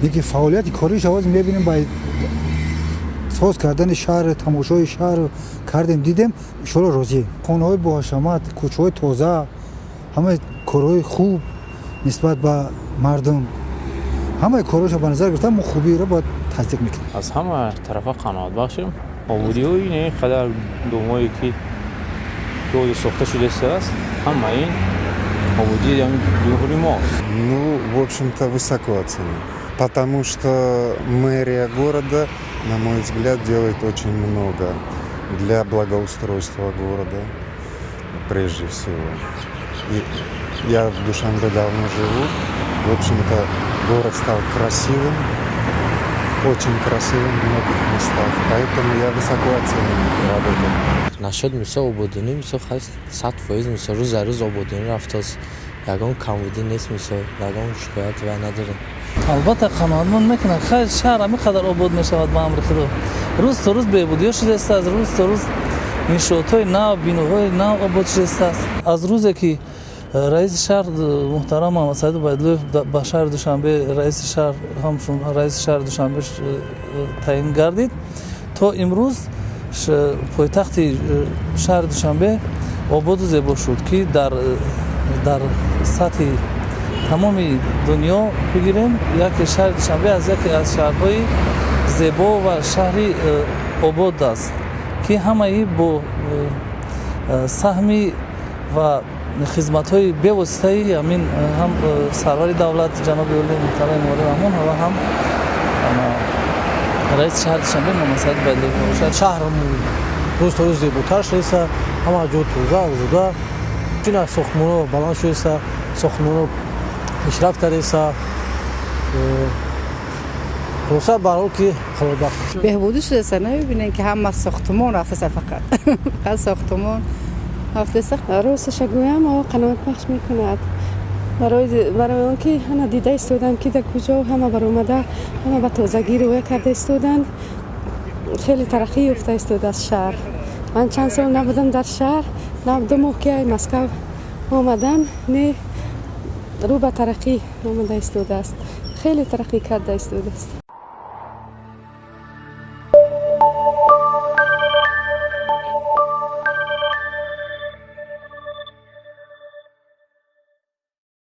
Лекин фаъолияти кориш аваз мебинем, ба соз кардани шаҳр, тамошои шаҳр кардем, дидем, иншоалло, розием. Хонаҳои боҳашамат, кӯчаҳои тоза, ҳамаи корҳои хуб нисбат ба мардум, ҳамаи корҳоша ба назар гирифта, мо хубиро бояд тасдиқ мекунем. Аз ҳама тарафа қаноатбахшем. Ободиҳои ин қадар домое, ки ҷои сохта шудааст, ҳама ин ободии ҷумҳури мост. Ну, в общем-то, высоко оценил. Потому что мэрия города, на мой взгляд, делает очень много для благоустройства города, прежде всего. И я в Душанбе давно живу. В общем-то, город стал красивым, очень красивым в многих местах. Поэтому я высоко оцениваю эту работу. Насчёт, мисол, ободонӣ, мисол, ҳаст 100%. Мисол, рӯз за рӯз ободонӣ рафтааст, ягон камбудӣ нест, мисол, ягон шикоят вай надорем. Албатта, қаноатманд мекунад. Хайр, шаҳр ҳамин қадар обод мешавад ба амри Худо. Рӯз то рӯз беҳбудиҳо шудааст, рӯз то рӯз иншоотҳои нав, биноҳои нав обод шудааст. Аз рӯзе ки раиси шаҳр муҳтарам Муҳаммадсаид Убайдуллоев ба шаҳри Душанбе раиси шаҳр, ҳамчун раиси шаҳри Душанбе таъин гардид, то имрӯз пойтахти шаҳри Душанбе ободу зебо шуд, ки дар сатҳи тамоми дунё бигирем, яке шаҳри Душанбе аз яке аз шаҳрҳои зебо ва шаҳри обод аст, ки ҳамаи бо саҳми ва хизматҳои бевоситаи ҳамин ҳам сарвари давлат ҷаноби олии муҳтарам Эмомалӣ Раҳмон ва ҳам раиси шаҳри Душанбе Муҳаммадсаид Убайдуллоев мебошад. Шаҳр рӯз то рӯз зеботар шудааст, ҳама ҷо тоза, озода. Чуна сохтмонҳо баланд шудааст, сохтмонҳо пешрафт кардааст. Хулоса, барҳол ки қаноатбахш. Беҳбудӣ шудааст. Намебинем, ки ҳама сохтмон рафтааст, фақат сохтмон рафтааст. Росташа гӯям, қаноатбахш мекунад, барои он ки ҳама дида истоданд, ки дар куҷо ҳама баромада, ҳама ба тозагӣ риоя карда истоданд. Хеле тараққӣ ёфта истодааст шаҳр. Ман чанд сол набудам дар шаҳр, 2 моҳ ки ай Москав омадам, не, рӯ ба тараққӣ омада истодааст, хеле тараққӣ карда истодааст.